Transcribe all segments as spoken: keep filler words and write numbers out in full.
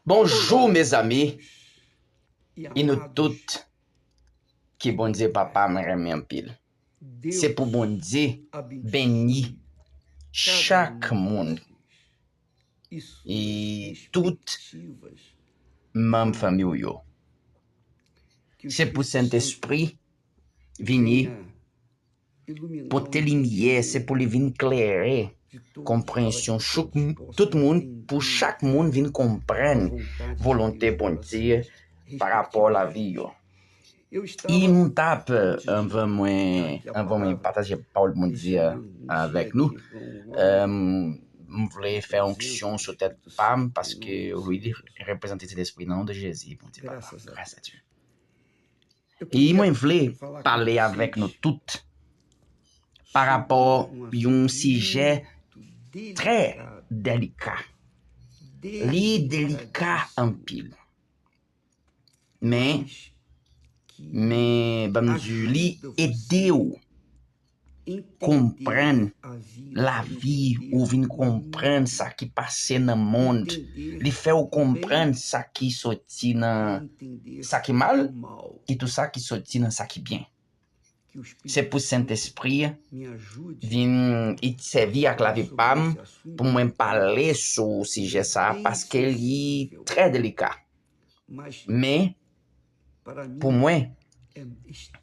Bonjou, mezanmi, e nou tout ki Bondye Papa m renmen anpil. Se pou Bondye beni chak moun e tout manm fanmi w yo. Se pou Sentespri vini pote limyè, se pou li vin klere konprensyon chouk, tout moun, pou chak moun vin konprann volonte Bondye pa rapò lavi yo. E m t ap, anvan mwen, anvan mwen pataje pawòl Bondye a avèk nou, m vle fè onksyon sou tèt pa m, paske wi, li reprezante Sentespri nan non de Jezi, Bondye Papa. Gras a Dye. E mwen vle pale avèk nou tout pa rapò yon sijè trè delika. Li delika anpil. Men, men, ban m di, li ede w konprann lavi, ou vin konprann sa ki pase nan mond. Li fè w konprann sa ki soti nan sa ki mal, e tou sa ki soti nan sa ki byen. Se pou Sentespri vin sèvi ak lavi pa m pou mwen pale sou sijè sa a, paske li trè delika. Men, pou mwen,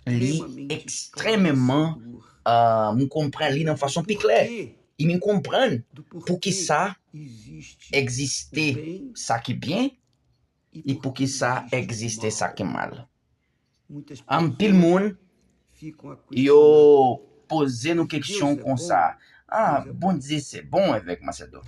li ekstrèmeman, euh, m konprann li nan fason pi klè. E m konprann poukisa egziste sa ki byen e poukisa egziste sa ki mal. Anpil moun, yo poze nou kesyon konsa, ah, Bondye se bon avèk Masedo.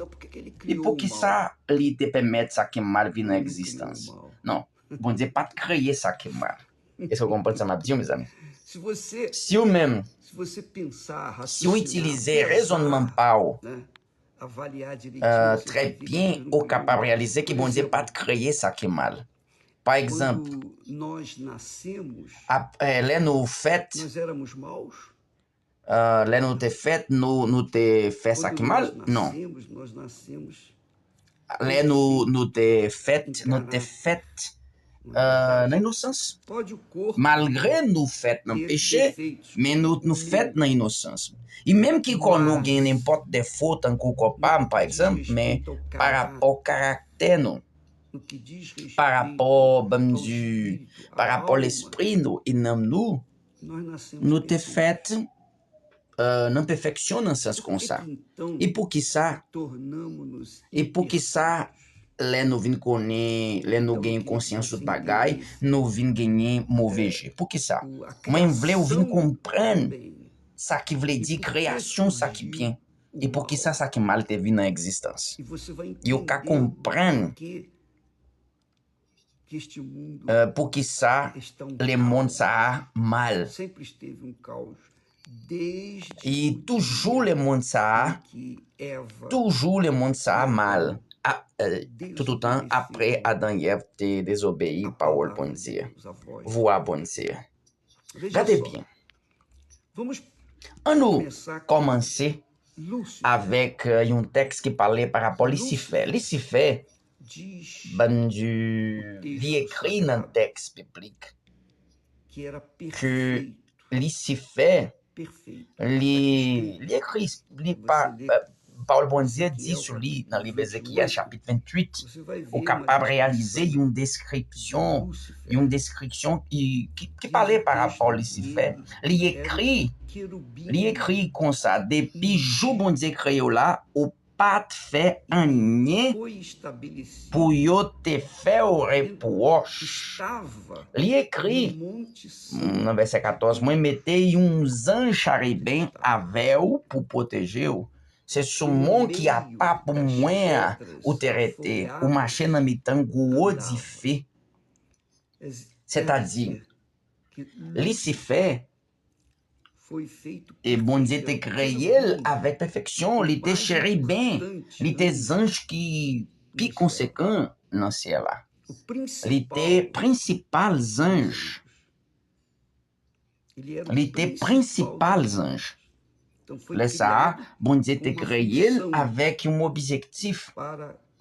E poukisa li te pèmèt sa ki mal vin an egzistans? Non, Bondye pa t kreye sa ki mal. Èske w konprann sa m ap di w, mezanmi? Si w menm, si w itilize rezònman pa w, euh, trè byen, ou kapab reyalize ke Bondye pa t kreye sa ki mal. Pa egzanp, ap, eh, lè nou fèt, eh, lè nou te fèt, nou, nou te fè sa ki mal? Non. Lè nou, nou te fèt, nou te fèt, eh, nan inosans. Malgre nou fèt nan peche, men nou, nou fèt nan inosans. E menm ki kò nou gen nenpòt defo, tankou kò pa m, pa egzanp, men pa rapò karaktè nou, pa rapò, ban m di, pa rapò lespri nou e nanm nou, nou te fèt, euh, nan pèfeksyon nan sans konsa. E poukisa? E poukisa lè nou vin konnen, lè nou gen konsyans tout bagay, nou vin genyen move je? Poukisa? Mwen vle w vin konprann sa ki vle di kreyasyon sa ki byen. E poukisa sa ki mal te vin an egzistans? Yo ka konprann, euh, poukisa lemonn sa a mal. E toujou lemonn sa a, toujou lemonn sa a mal. A, euh, toutotan apre Adan e Èv te dezobeyi pawòl Bondye, vwa Bondye. Gade byen. Ann nou kòmanse avèk, euh, yon tèks ki pale pa rapò Lisifè. Lisifè, ban m di, li ekri nan tèks biblik ke Lisifè, li, li ekri, li pa, euh, pawòl Bondye di sou li nan liv Ezekyèl chapit venntuit. Ou kapab reyalize yon deskripsyon, yon deskripsyon ki, ki, ki pale pa rapò Lisifè. Li ekri, li ekri konsa, depi jou Bondye kreye w la, ou pa t fè anyen pou yo te fè w repwòch. Li ekri, mm, nan vèsè katòz, mwen mete yon zanj chariben avè w pou pwoteje w. Se sou mon ki apa pou mwen an ou te rete, ou mache nan mitan gwo dife. Sètadi, Lisifè, e Bondye te kreye l avèk pèfeksyon, li te cheriben, li te zanj ki pi konsekan nan syèl la. Li te prensipal zanj. Li te prensipal zanj. Lè sa a, Bondye te kreye l avèk yon objektif.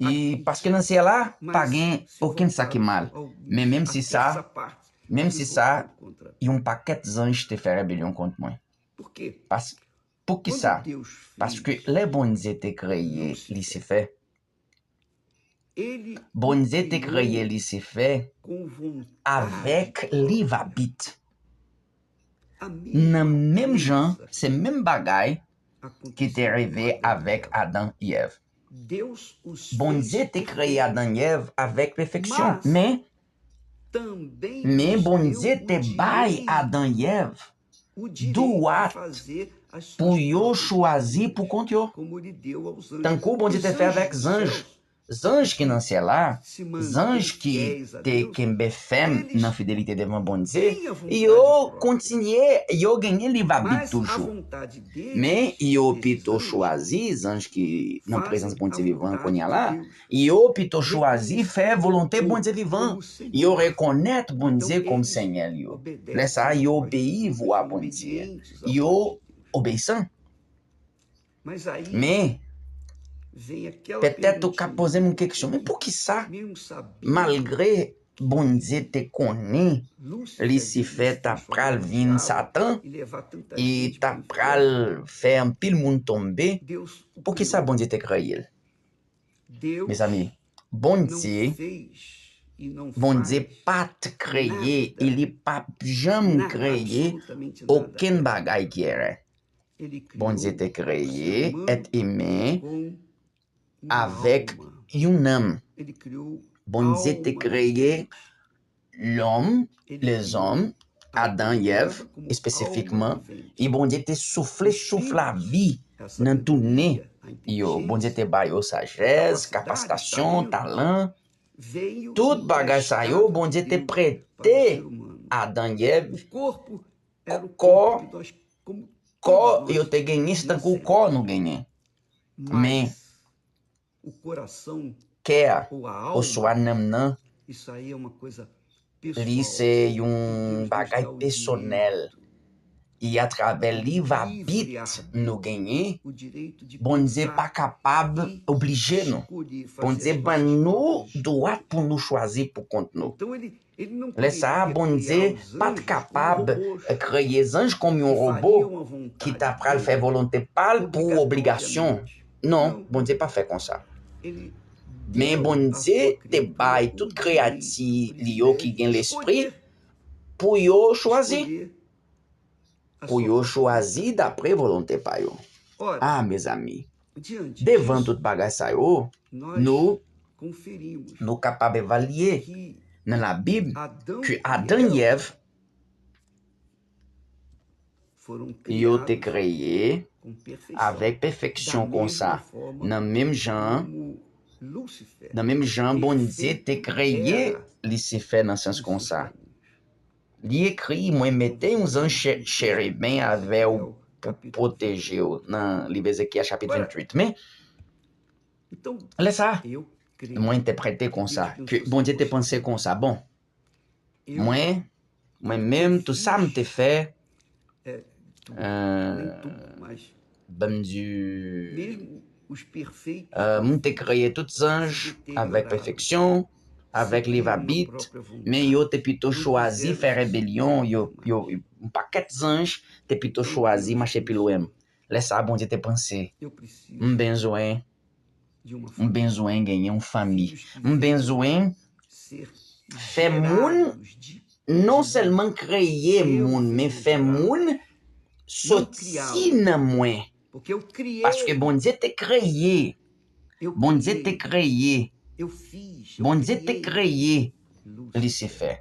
E paske nan syèl la, pa gen okenn sa ki mal. Men menm si sa, menm si sa, yon pakèt zanj te fè rebelyon kont mwen. Pas, poukisa? Paske lè Bondye te kreye Lisifè, Bondye te kreye Lisifè avèk liv abit. Nan menm jan, se menm bagay ki te rive avèk Adan e Èv. Bondye te kreye Adan e Èv avèk pèfeksyon, men, men Bondye te bay Adan e Èv dwa pou yo chwazi pou kont yo. Tankou Bondye te fè avèk zanj. Zanj ki nan syèl la, zanj ki te kenbe fèm nan fidelite devan Bondye, yo kontinye, yo genyen liv abit toujou. Men yo pito chwazi, zanj ki nan prezans Bondye vivan kounye a la, yo pito chwazi fè volonte Bondye vivan. Yo rekonèt Bondye kòm Senyè yo. Lè sa a, yo obeyi vwa Bondye. Yo obeyisan. Men, petèt ou ka poze m yon keksyon, men poukisa, malgre Bondye te konnen Lisifè t ap pral vin Satan e t ap pral fè anpil moun tonbe, poukisa Bondye te kreye l? Mezanmi, Bondye, Bondye pa t kreye e li p ap janm kreye okenn bagay ki erè. Bondye te kreye èt imen avèk yon nanm. Bondye te kreye lòm, lèzòm, Adan e Èv, espesifikman, e Bondye te soufle souf lavi nan tou nen yo. Bondye te ba yo sajès, kapasitasyon, talan. Tout bagay sa yo, Bondye te prete Adan e Èv. Kò, kò yo te genyen, se tankou kò nou genyen. Men, kè a, oswa nanm nan, li se yon bagay pèsonèl. E atravè liv abit nou genyen, Bondye pa kapab oblije nou. Bondye ban nou dwa pou nou chwazi pou kont nou. Lè sa a, Bondye pa t kapab kreye zanj kòm yon wobo ki ta pral fè volonte pa l pou obligasyon. Non, Bondye pa fè konsa. Men Bondye te bay tout kreyati li yo ki gen lespri pou yo chwazi. Pou yo chwazi dapre volonte pa yo. A, mezanmi, devan tout bagay sa yo, nou, nou kapab evalye nan Labib ke Adan e Èv, yo te kreye avèk pèfeksyon konsa, nan menm jan, nan menm jan Bondye te kreye Lisifè nan sans konsa. Li ekri, mwen mete yon zanj chè- cheriben avè w pou pwoteje w, nan liv Ezekyèl chapit venntuit. Men, lè sa, mwen entèprete konsa, ke Bondye te panse konsa, bon, mwen, mwen menm, tou sa m te fè, euh, ban m di, euh, m te kreye tout zanj avèk pèfeksyon, avèk liv abit, men yo te pito chwazi fè rebelyon, yo, yo, yon pakèt zanj te pito chwazi mache pi lwen m. Lè sa a, Bondye te panse, m bezwen, m bezwen genyen yon fanmi. M bezwen fè moun, non sèlman kreye moun, men fè moun soti nan mwen. Paske Bondye te kreye, Bondye te kreye, Bondye te kreye Lisifè.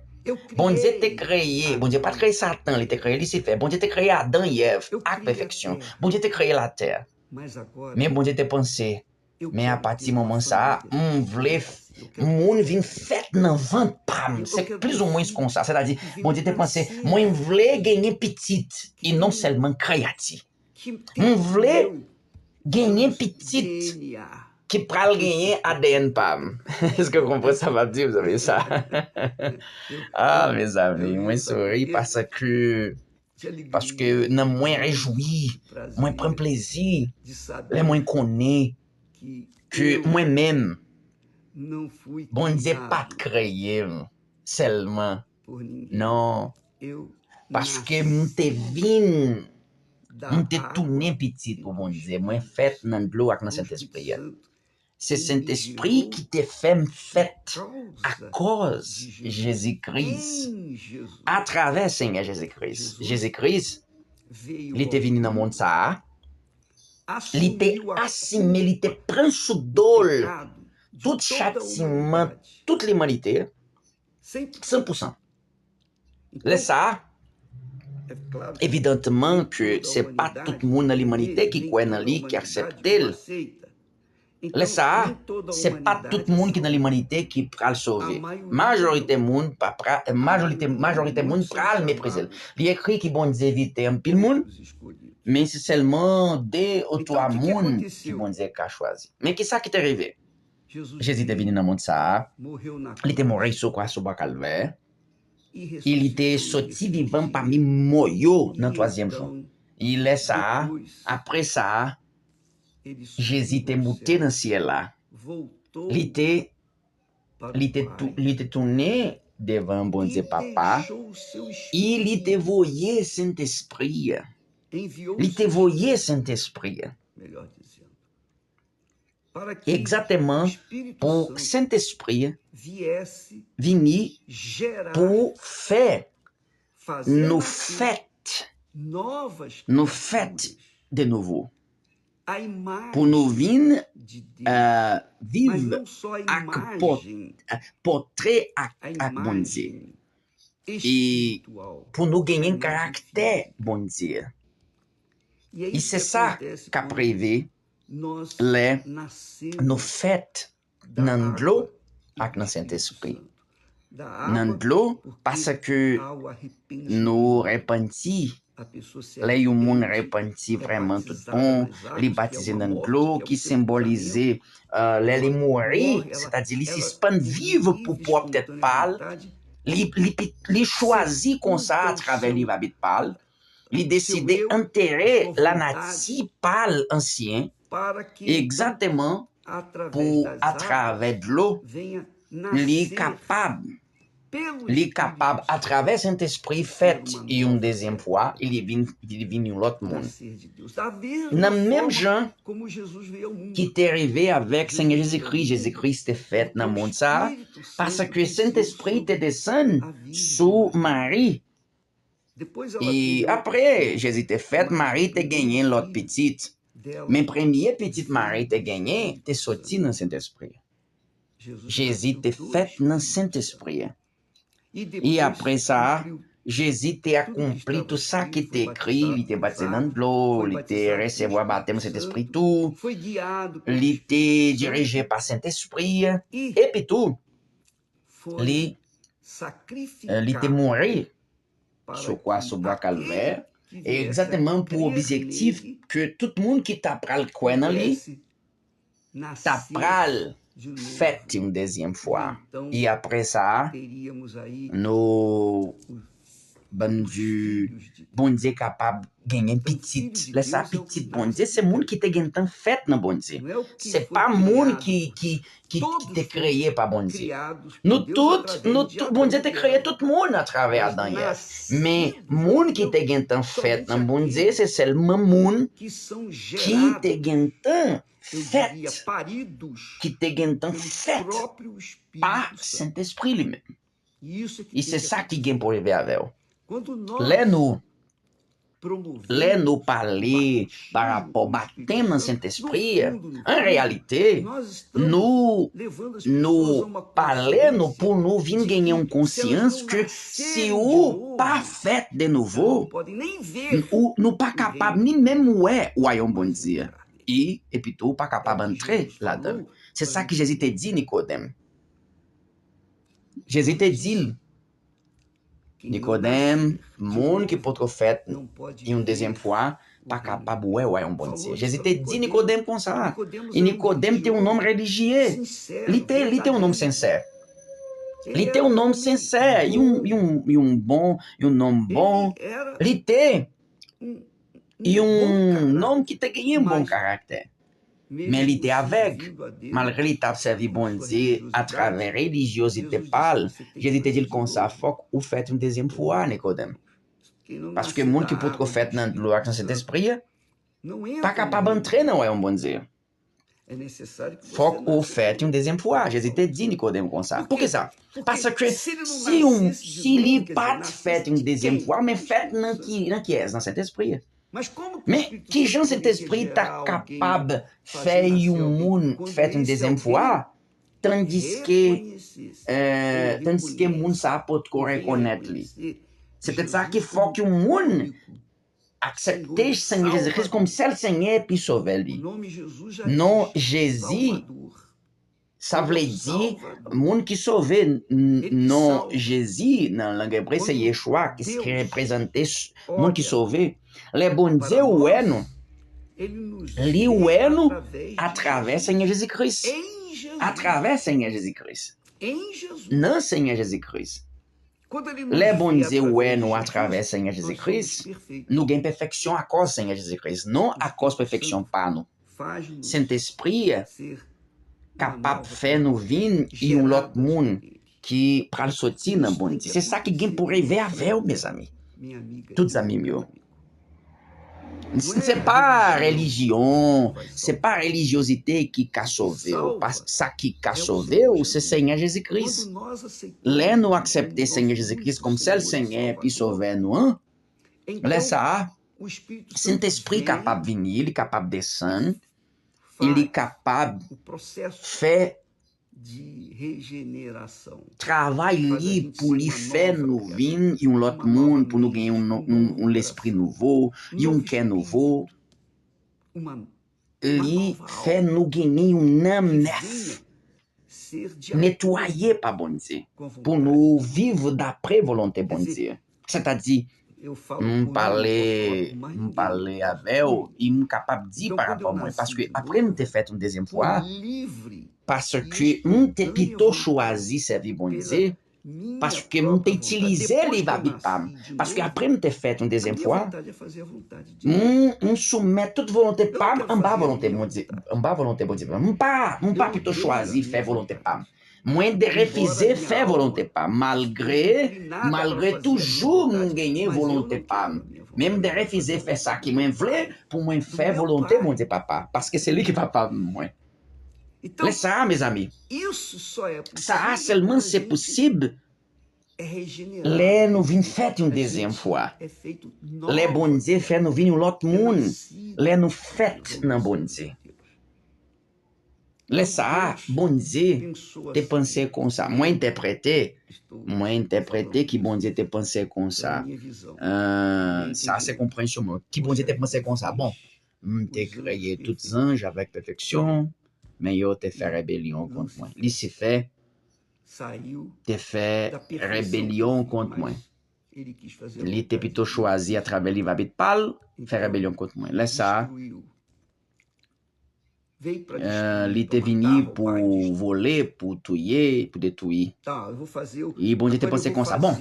Bondye te kreye, Bondye pa t kreye Satan, li te kreye Lisifè. Bondye te kreye Adan e Èv ak pèfeksyon. Bondye te kreye latè. Men Bondye te panse, men apati moman sa a, m vle f- moun vin fèt nan vant pa m. Se plizoumwen konsa. Sètadi, Bondye te panse, mwen vle genyen pitit, e non sèlman kreyati. M vle genyen pitit ki pral genyen A D N pa m. Èske w konprann sa m ap di w, zanmi sa? Ah, mezanmi, mwen souri paske, paske nanm mwen rejwi, mwen pran plezi lè mwen konnen ke mwen menm, Bondye pa t kreye m sèlman. Non. Paske m te vin, m te tounen pitit pou Bondye. Mwen fèt nan dlo ak nan Sentespri a. Se Sentespri ki te fè m fèt akòz Jezi Kris, atravè Senyè Jezi Kris. Jezi Kris, li te vini nan mond sa a, li te asime, li te pran sou do l tout chatiman tout limanite, san pou san. Lè sa a, evidanteman ke se pa tout moun nan limanite ki kwè nan li, ki aksepte l. Lè sa a, se pa tout moun ki nan limanite ki pral sove. Majorite moun pa pra, majorite, majorite moun pral meprize l. Li ekri ki Bondye evite anpil moun, men se sèlman de ou twa moun ki Bondye ka chwazi. Men ki sa ki te rive? Jezi te vini nan mond sa a, li te mouri sou kwa sou bwa Kalvè, e li te soti vivan pami mò yo nan twazyèm jou. E lè sa a, apre sa a, Jezi te moute nan syèl la. Li te, li te, tou- li te tounen devan Bondye Papa, e li te voye Sentespri a. Li te voye Sentespri a. Egzakteman pou Sentespri vini pou fè nou fèt, nou fèt de nouvo, pou nou vin euh, viv ak pòtre ak, ak Bondye, e pou nou genyen karaktè Bondye. E se sa k ap rive lè nou fèt nan dlo ak nan Sentespri. Nan dlo, paske nou repanti. Lè yon moun repanti vrèman tout bon, li batize nan dlo ki senbolize euh, lè li mouri, sètadi li sispann viv pou pwòp tèt pa l, li, li, li chwazi konsa atravè liv abit pa l, li deside antere lanati pa l ansyen, egzakteman pou atravè dlo li kapab, li kapab atravè Sentespri fèt yon dezyèm fwa, e li vin, li vin yon lòt moun. Nan menm jan ki te rive avèk Senyè Jezikri, Jezikri te fèt nan mond sa a, paske Sentespri te desann sou Mari. E apre Jezi te fèt, Mari te genyen lòt pitit. Men premye pitit Mari te genyen te soti nan Sentespri. Jezi te fèt nan Sentespri. E apre sa, Jezi te akonpli tou sa ki te ekri, li te batize nan dlo, li te resevwa batèm Sentespri tou, li te dirije pa Sentespri, epi tou, li, eh, li te mouri sou kwa, sou bwa Kalvè, egzakteman pou objektif ke tout moun ki ta pral kwè nan li, ta pral fèt yon dezyèm fwa. E apre sa, nou, Bondye, Bondye kapab genyen pitit. Lè sa, pitit Bondye, se moun ki te gentan fèt nan Bondye. Se pa moun ki, ki, ki, ki te kreye pa Bondye. Nou tout, nou tout, Bondye te kreye tout moun atravè Adan e Èv. Men moun ki te gentan fèt nan Bondye, se sèlman moun ki te gentan fèt, ki te gentan fèt pa Sentespri li menm. E se sa ki gen pou rive avè w. Lè nou, lè nou pale pa rapò batèm nan Sentespri, an reyalite, nou, nou pale nou pou nou vin genyen yon konsyans ke si ou pa fèt de nouvo, ou, nou pa kapab ni menm wè wayòm Bondye. E, epi tou, ou pa kapab antre ladan l. Se sa ki Jezi te di Nikodèm. Jezi te di l, Nikodèm, moun ki potko fèt yon dezyèm fwa, pa kapab wè wayòm Bondye. Jezi te di Nikodèm konsa. E Nikodèm te yon nonm relijye. Li te, li te yon nonm sensè. Li te yon nonm sensè, yon, yon, yon bon, yon nonm bon. Li te yon nonm ki te genyen bon karaktè. Men li te avèg. Malgre li t ap sèvi Bondye atravè relijyozite pa l, Jezi te di l konsa, "Fòk ou fèt yon dezyèm fwa, Nikodèm. Paske moun ki potko fèt nan dlo ak nan Sentespri a pa kapab antre nan wayòm Bondye. Fòk ou fèt yon dezyèm fwa." Jezi te di Nikodèm konsa. Poukisa? Paske si, yon, si li pa t fèt yon dezyèm fwa, men fèt nan ki, nan kiyès? Nan Sentespri a. Men kijan Sentespri ta kapab fè yon moun fèt yon dezyèm fwa, tandiske, eh, tandiske moun sa a potko rekonèt li? Se petèt sa ki fòk yon moun aksepte Senyè Jezi Kris kòm sèl Senyè epi Sovè li. Non Jezi, sa vle di, moun ki sove. N-, non Jezi nan lang ebre se Yeshua, ki, ki reprezante s-, moun ki sove. Lè Bondye wè nou, li wè nou atravè Senyè Jezi Kris. Atravè Senyè Jezi Kris. Nan Senyè Jezi Kris. Lè Bondye wè nou atravè Senyè Jezi Kris, nou gen pèfeksyon akòz Senyè Jezi Kris, non akòz pèfeksyon pa nou. Sentespri a kapab fè nou vin yon lòt moun ki pral soti nan Bondye. Se sa ki gen pou rive avè w, mezanmi. Tout zanmi m yo. Se pa relijyon, se pa relijyozite ki ka sove w. Pa, sa ki ka sove w, se Senyè Jezi Kris. Lè nou aksepte Senyè Jezi Kris kòm sèl Senyè epi Sovè nou an, lè sa a, Sentespri kapab vini, li kapab desann, e li kapab fè travay li pou li fè nou vin yon lòt moun, pou nou gen yon, yon, yon lespri nouvo, yon kè nouvo. Li fè nou genyen yon nanm nèf, netwaye pa Bondye, pou nou viv dapre volonte Bondye. Sètadi, m pale, m pale avè w, e m kapab di pa rapò mwen, paske apre m te fèt yon dezyèm fwa, paske m te pito chwazi sèvi Bondye, paske m te itilize lib abit pa m, paske apre m te fèt yon dezyèm fwa, m, m soumèt tout volonte pa m anba volonte Bondye, anba volonte Bondye. M pa, m pa pito chwazi fè volonte pa m. Mwen te refize fè volonte pa m, malgre, malgre toujou m genyen volonte pa m. Men m te refize fè sa ki mwen vle pou mwen fè volonte Bondye Papa, paske se li ki papa mwen. Lè sa a, mezanmi, sa a sèlman se posib lè nou vin fèt yon dezyèm fwa. Lè Bondye fè nou vin yon lòt moun, lè nou fèt nan Bondye. Lè sa a, Bondye te panse konsa. Mwen entèprete, mwen entèprete ki Bondye te panse konsa. Eh, sa se konpreyansyon mwen. Ki Bondye te panse konsa. Bon, m te kreye tout zanj avèk pèfeksyon, men yo te fè rebelyon kont mwen. Lisifè te fè rebelyon kont mwen. Li te pito chwazi atravè liv abit pa l fè rebelyon kont mwen. Lè sa a, eh, li te vini pou vole, pou touye, pou detwi. E Bondye te panse konsa. Bon,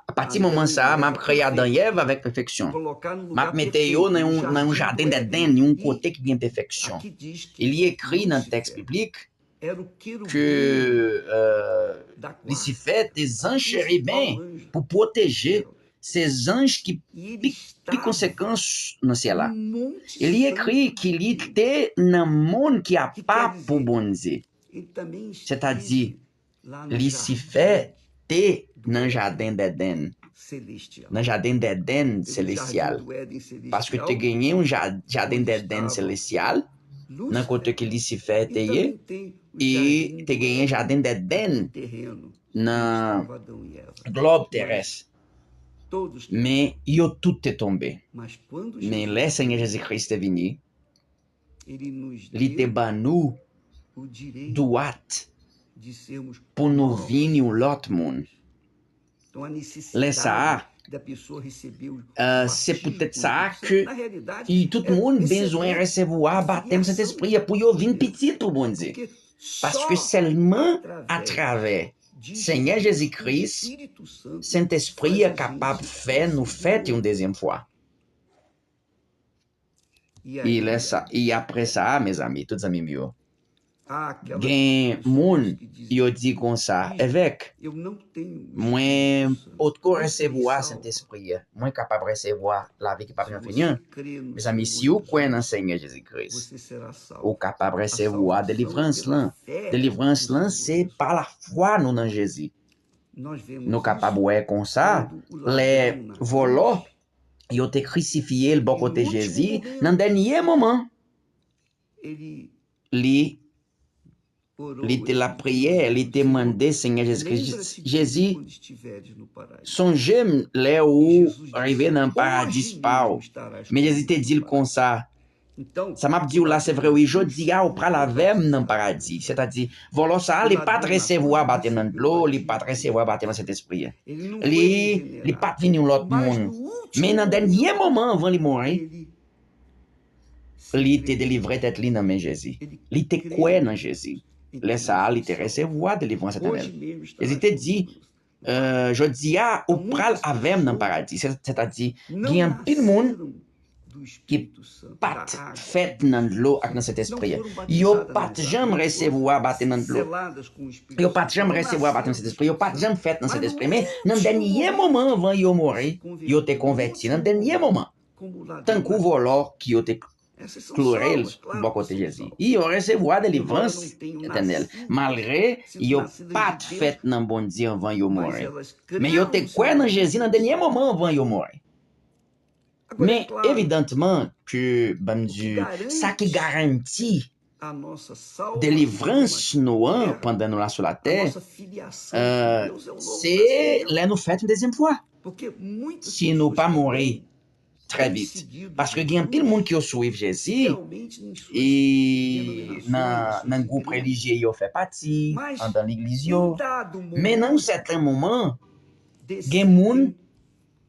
apati moman sa a, m ap kreye Adan e Èv avèk pèfeksyon. M ap mete yo nan yon, nan yon jaden Edenn, yon kote ki gen pèfeksyon. E li ekri nan tèks biblik ke, eh, Lisifè te zanj cheriben pou pwoteje se zanj ki pi, pi konsekan nan syèl la. E li ekri ki li te nan monn ki apa pou Bondye. Sètadi, Lisifè te nan jaden Edenn, nan jaden Edenn selesyal. Paske te genyen yon ja-, jaden Edenn selesyal, nan kote ke Lisifè te ye, e te genyen jaden Edenn nan glòb terès. Men yo tout te tonbe. Men lè Senyè Jezi Kris te vini, li te ban nou dwat pou nou vin yon lòt moun. Lè sa a, eh, se poutèt sa a ke tout moun bezwen resevwa batèm Sentespri a pou yo vin pitit pou Bondye. Paske sèlman atravè Senyè Jezi Kris, Sentespri a kapab fè nou fèt yon dezyèm fwa. E lè sa, e apre sa, mezanmi, tout zanmi m yo, gen moun, yo di konsa, evèk, mwen potko resevwa Sentespri a. Mwen kapab resevwa lavi ki p ap janm fini an. Mezanmi, si w kwè nan Senyè Jezi Kris, ou kapab resevwa delivrans lan. Delivrans lan, se pa lafwa nou nan Jezi. Nou kapab wè konsa, lè vòlò, yo te krisifye l bò kote Jezi, nan dènye moman, li, li te lapriyè, li te mande Senyè Jezi Kris, Jezi, sonje m lè ou rive nan paradi pa w. Men Jezi te di l konsa, sa m ap di w la, se vre, wi, jodi a, ou pral avè m nan paradi. Sètadi, vòlò sa a, li pa t resevwa batèm nan dlo, li pa t resevwa batèm nan Sentespri. Li, li pa t vin yon lòt moun. Men nan dènye moman, anvan li mouri, li te delivre tèt li nan men Jezi. Li te kwè nan Jezi. Lè sa a, li te resevwa delivrans etènèl. Jezi te di, euh, jodi a, ou pral avè m nan paradi. Sè-, sètadi, gen anpil moun ki pa t fèt nan dlo ak nan Sentespri a. Yo pa t janm resevwa batèm nan dlo. Yo pa t janm resevwa batèm nan Sentespri. Yo pa t janm fèt nan Sentespri. Men nan dènye moman anvan yo mouri, yo te konvèti. Nan dènye moman, tankou vòlò ki yo te kloure l bò kote Jezi. Yo resevwa delivrans etènèl, malgre yo pa t fèt nan Bondye anvan yo mouri. Men yo te kwè nan Jezi nan dènye moman anvan yo mouri. Men evidantman ke, ban m di, sa ki garanti delivrans nou an pandan nou la sou latè, euh, se lè nou fèt yon dezyèm fwa. Si nou pa mouri trè vit. Paske gen anpil moun ki yo swiv Jezi, e nan, nan gwoup relijye yo fè pati, andan legliz yo. Men nan yon sèten moman, gen moun,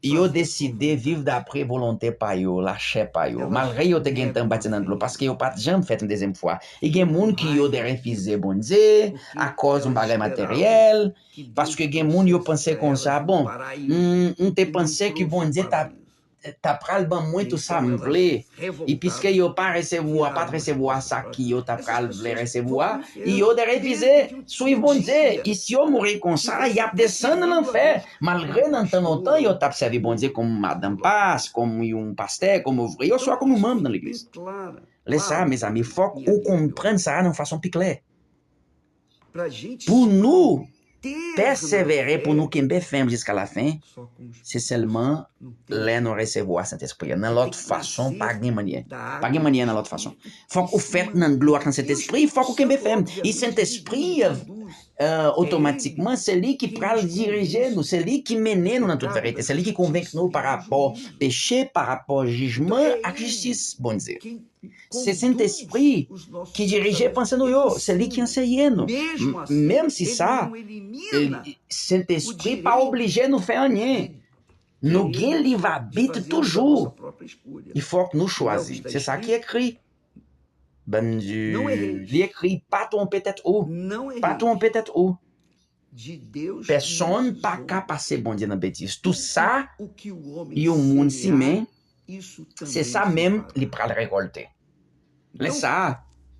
yo deside viv dapre volonte pa yo, lachè pa yo, malgre yo te gentan batèm nan dlo, paske yo pa t janm fèt yon dezyèm fwa. E gen moun ki yo te refize Bondye akòz yon bagay materyèl, paske gen moun yo panse konsa, bon, m, m te panse ke Bondye t ap, t ap pral ban mwen tout sa m vle. E piske yo pa resevwa, pa t resevwa sa ki yo ta pral vle resevwa, yo te refize swiv Bondye. E si yo mouri konsa, y ap desann nan lanfè. Malgre nan tan lontan, yo t ap sèvi Bondye kòm madanm pas, kòm yon pastè, kòm ouvriye, oswa kòm yon manm nan legliz. Lè sa a, mezanmi, fòk ou konprann sa a nan yon fason pi klè. Pou nou pèsevere, pou nou kenbe fèm jiska lafen, se sèlman lè nou resevwa Sentespri a. Nan lòt fason, pa gen manyè. Pa gen manyè nan lòt fason. Fòk ou fèt nan dlo ak nan Sentespri, fòk ou kenbe fèm. E Sentespri, euh, otomatikman, se li ki pral dirije nou, se li ki mennen nou nan tout verite, se li ki konvenk nou pa rapò peche, pa rapò jijman ak jistis Bondye. Se Sentespri ki dirije panse nou yo, se li ki anseye nou. M-, menm si sa, e, Sentespri pa oblije nou fè anyen. Nou gen liv abit toujou. Il fòk nou chwazi. Se sa ki ekri. Ban m di, li ekri, pa twonpe tèt ou. Pa twonpe tèt ou. Pèsonn pa ka pase Bondye nan betiz. Tout sa yon moun simen, se sa menm li pral rekòlte. Lè sa a,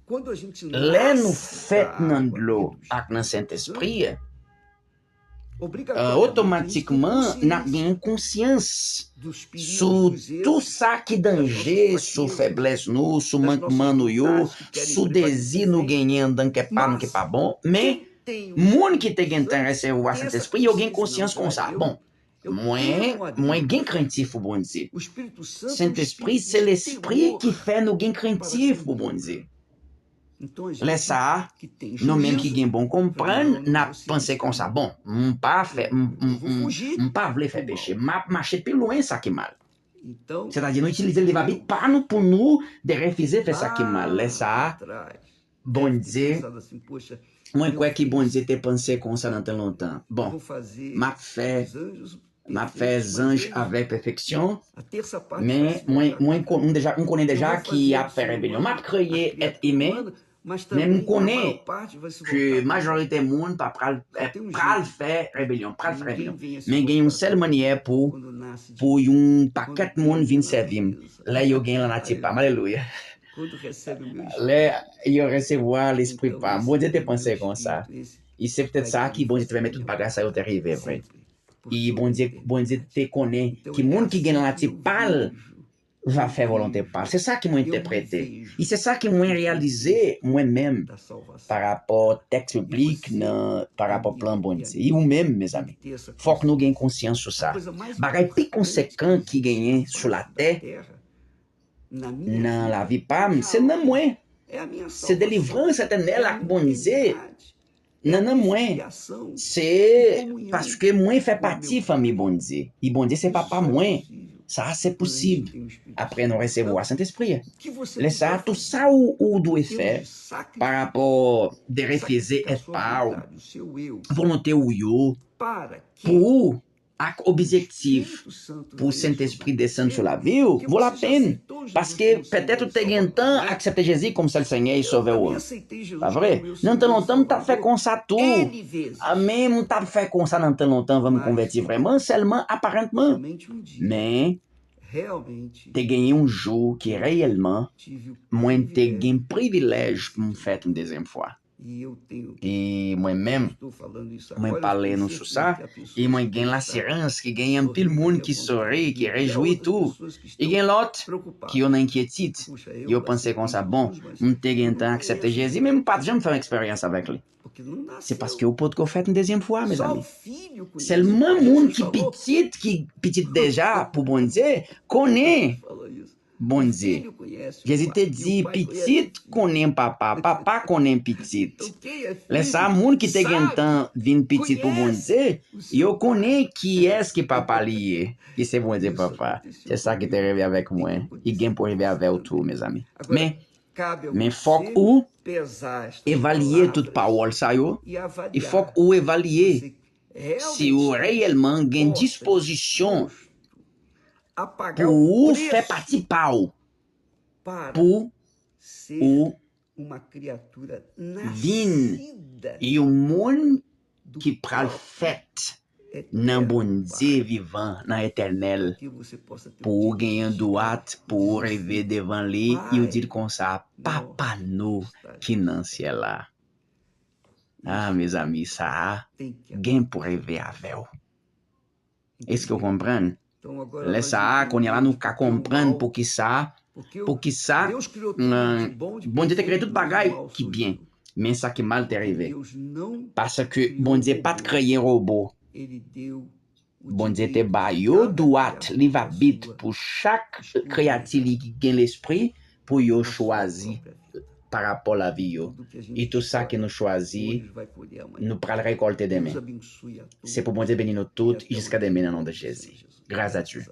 lè nou fèt nan dlo ak nan Sentespri, euh, otomatikman, n ap gen konsyans sou tou sa ki danje, sou feblès nou, sou mankman nou yo, sou dezi nou genyen anndan kè pa nou ki pa bon. Men, moun ki te gentan resevwa Sentespri, yo gen konsyans konsa. Bon, mwen, mwen gen krentif pou Bondye. Sentespri se lespri ki fè nou gen krentif pou Bondye. Lè sa a, nou menm ki gen bon konprann, n ap panse konsa, bon, m pa fè, m, m, m, m pa vle fè peche, m ap mache pi lwen sa ki mal. Sètadi, nou itilize liv abit pa nou pou nou derefize fè sa ki mal. Lè sa a, Bondye, mwen kwè ki Bondye te panse konsa nan tan lontan. Bon, m ap fè, m ap fè zanj avèk pèfeksyon, men mwen, mwen, kon-, m deja, m konnen deja ki ap fè rebelyon. M ap kreye èt imen, Men m konnen ke majorite moun pa pral, eh, pral fè rebelyon, pral fè rebelyon. Men gen yon sèl mannyè pou, pou yon pakèt moun vin sèvi m. Lè yo gen lanati pa m. Alelouya. Lè yo resevwa lespri pa m. Bondye te panse konsa. E se petèt sa ki Bondye te pèmèt tout bagay sa yo te rive vre. E Bondye, Bondye te konnen ki moun ki gen lanati pa l va fè volonte pa l. Se sa ki mwen entèprete. E se sa ki mwen reyalize mwen menm pa rapò tèks biblik nan, pa rapò plan Bondye. E ou menm, mezanmi, fòk nou gen konsyans sou sa. Bagay pi konsekan ki genyen sou latè, nan lavi pa m, se nan mwen. Se delivrans etènèl ak Bondye nan nan mwen. Se paske mwen fè pati fanmi Bondye. E Bondye se papa mwen. Sa a se posib apre nou resevwa Sentespri a. Lè sa a, tou sa ou, ou dwe fè pa rapò de refize èt pa ou, volonte ou yo, pou ou, ak objektif pou Sentespri desann sou lavi w, vo lapenn. Paske petèt ou te gen tan aksepte Jezi kòm sèl Senyè e Sovè w. Pa vre? Nan tan lontan, m t ap fè konsa tou. A, men m t ap fè konsa nan tan lontan anvan m konvèti vrèman, sèlman aparantman. Men, te gen yon jou ki reyèlman, mwen te gen privilèj pou m fèt yon dezyèm fwa. E mwen menm, mwen pale nou sou sa, e mwen gen lasirans ki gen anpil moun ki sore, ki rejwi tou. E gen lòt ki yo nan enkyetid. Yo panse konsa, bon, m te gen tan aksepte Jezi, men m pa t janm fè yon eksperyans avèk li. Se paske ou potko fèt yon dezyèm fwa, mezanmi. Sèlman moun ki pitit, ki pitit deja pou Bondye, konnen Bondye. Jezi te di, pitit konnen papa, papa konnen pitit. Lè sa, moun ki te gen tan vin pitit pou Bondye, yo konnen kiyès ki papa li ye, ki se Bondye papa. Se sa ki te rive avèk mwen, ki gen pou rive avè w tou, mezanmi. Men, men fòk ou evalye tout pawòl sa yo, e fòk ou evalye si ou reyèlman gen dispozisyon pou ou fè pati pa ou, pou ou vin yon moun ki pral fèt nan Bondye vivan, nan etènèl, pou ou genyen dwat pou ou rive devan li, e ou di l konsa, Papa nou ki nan syèl la. Ah, mezanmi, sa a gen pou rive avè w. Èske w konprann? Lè sa a, kounye a la, nou ka konprann poukisa, poukisa, euh, Bondye te kreye tout bagay ki byen, men sa ki mal te rive. Paske Bondye pa t kreye wobo. Bondye te ba yo dwat, liv abit pou chak kreyati li ki gen lespri, pou yo chwazi pa rapò lavi yo. E tou sa ke nou chwazi, nou pral rekòlte demen. Se pou Bondye beni nou tout jiska demen nan non de Jezi. Gras a Dye.